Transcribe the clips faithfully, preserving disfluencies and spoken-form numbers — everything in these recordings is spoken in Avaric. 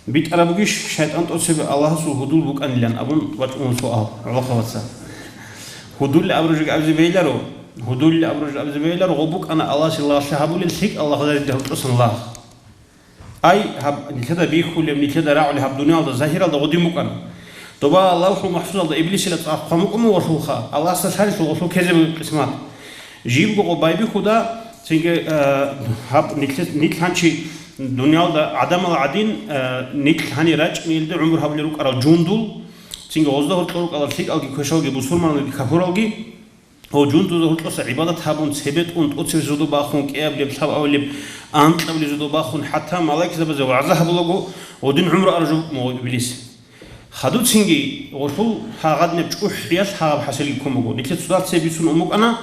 БитӀараб бугищ шайтӀан тӀоцебе Аллагьасул гьудул букӀанилан абун вачӀун суал, гӀолохъа вацал. Гьудулли абураб жо абизе бегьиларо, гьудулли абураб жо абизе бегьиларо, гъо букӀана Аллагьасе лагълъи гьабулел лъикӀал лагъзадерида гьоркьосан лагъ. Ай, гьаб нилъеда бихьулеб, нилъеда рагӀулеб гьаб дуниялда загьиралда гъодин букӀана. Доба Лавхул МахӀфузалда Иблисила цӀар хъван букӀун бугелъулха, Аллагьасда лъалелъул гъолъул ккезе бугеб къисмат. Жибго гъо байбихьуда, цинги, э, гьаб нилъе-, нилъ гьанчи дуниялда гӀадамал гӀадин, э, нилъ гьанир рачӀинелде гӀумру гьабулел рукӀарал жундул, цинги гъозда гьоркьор рукӀарал лъикӀалги квешалги бусурманалги капуралги, гьав жундузда гьоркьоса гӀибадат гьабун, цебетӀун, тӀоцебе зодо бахун, кӀиабилеб, лъабабилеб, анкьабилеб зодо бахун, хӀатта малаикзабазе вагӀза гьабулаго, гъодин гӀумру аружу мугъ Иблис. Хадуцинги гъолъул гьагъадинаб чӀухӀиялъ гьагъаб хӀасилги ккун буго. Нилъер цоцазда цебе бицун ун букӀана,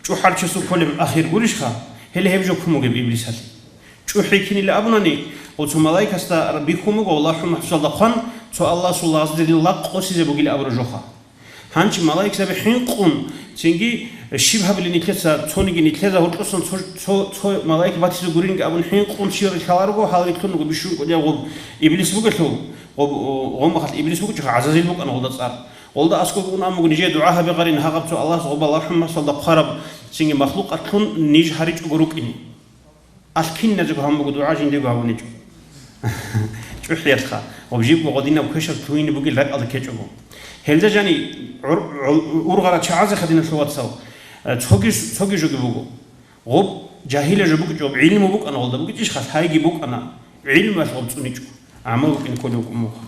чӀухӀарчиясул кколеб ахир гурищха, гьеле гьеб жо ккун бугеб Иблисалъе. ЧӀухӀи кинила абунани, гъо цо малаикасда бихьун буго, Аллагьул МахӀфузалда хъван, цо Аллагьасул лагъзадерил лагъ къосизе бугила абураб жоха. Гьанчи малаикзаби хӀинкъун, цинги щиб гьабилин нилъеца, цониги нилъеда гьоркьосан цо, цо, цо малаик батизе гуринги абун хӀинкъун щиб рилълъарго, гьал рилълъун руго бищун кӀудияб гъоб Иблис бугелъул, гъоб, гъомахалъ Иблис бугочӀо, ГӀазазил букӀана гъолда цӀар. Гъолда аскӀоб букӀун абун буго, нижее дугӀа гьабе гъарин, гьагъаб цо Аллагьас гъоба Аллагьул МахӀфузалда хъвараб цинги махлукъатлъун ниж гьаричӀого рукӀине. Алкиназего гьабун буго дугӀа, жиндего гьабуничӀо. ЧӀухӀиялъха, гъоб жибго гъодинаб квешаб лъугьине бугел ракӀалда ккечӀого. Гьелда жани гӀур-, гӀур-, ургъарал чагӀазеха, диналъул вацал, э, цоги, цоги жоги буго. Гъоб жагьилаб жо букӀичӀо, гъоб гӀилму букӀана гъолда букӀичӀищха, лъайги букӀана, гӀилмуялъ гъоб цӀуничӀо, гӀамал букӀине кколев вукӀун буго.